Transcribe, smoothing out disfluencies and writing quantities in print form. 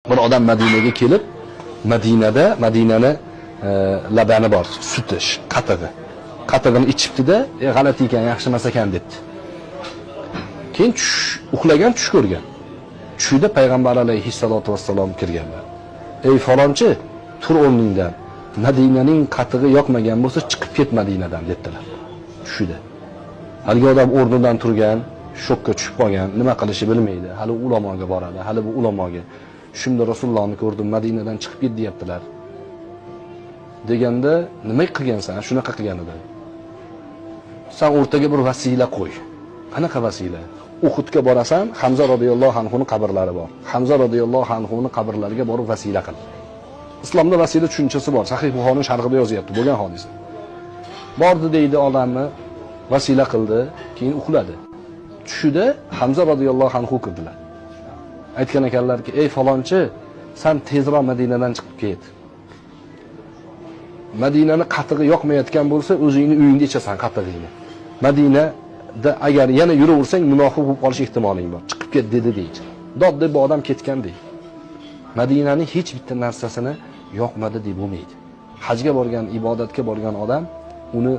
Bir odam Madinaga kelib, Madinada Madinani labani bor, suti, qatig'i. Qatig'ini ichibdi-da, g'alati ekan, yaxshi emas ekan debdi. Keyin tush, uxlagan, tush ko'rgan. Tushida payg'ambar alayhissalotu vassalom kirganlar. Ey falonchi, tur o'rningdan. Madinaning qatig'i yoqmagan bo'lsa, chiqib ket Madinadan debdilar. Tushida. Haligi odam o'rnidan turgan, shokka tushib qolgan, nima qilishni bilmaydi. Hali ulamoga boradi, hali bu ulamoga. Tushimda Rasulullohni ko'rdim, Madinadan chiqib ket deyaptilar. Deganda, nima qilgansan? Shunaqa qilgan edi. Sen o'rtaga bir vasila qo'y. Qanaqa vasila? Uhudga borasan, Hamza radhiyallohu anhu qabrlari bor. Hamza radhiyallohu anhu qabrlariga borib vasila qil. Islomda vasila tushunchasi bor. Sahih Buxoriy sharhida yozyapti, bo'lgan hodisa. Bordi deydi odamni, vasila qildi, keyin uxladi. Tushida Hamza radhiyallohu anhu kirdilar. Aytgan ekanlarki, ey falonchi, sen tezroq Madinadan chiqib ket. Madinani qatig'i yoqmayotgan bo'lsa, o'zingni uyingda ichasan qatig'ingni. Madinada agar yana yuraversang, munofiq bo'lib qolish ehtimoling bor. Chiqib ket dedi deydi. Dod deb bu odam ketgan deydi. Madinaning hech bitta narsasini yoqmadi deb bo'lmaydi. Hajga borgan, ibodatga borgan odam uni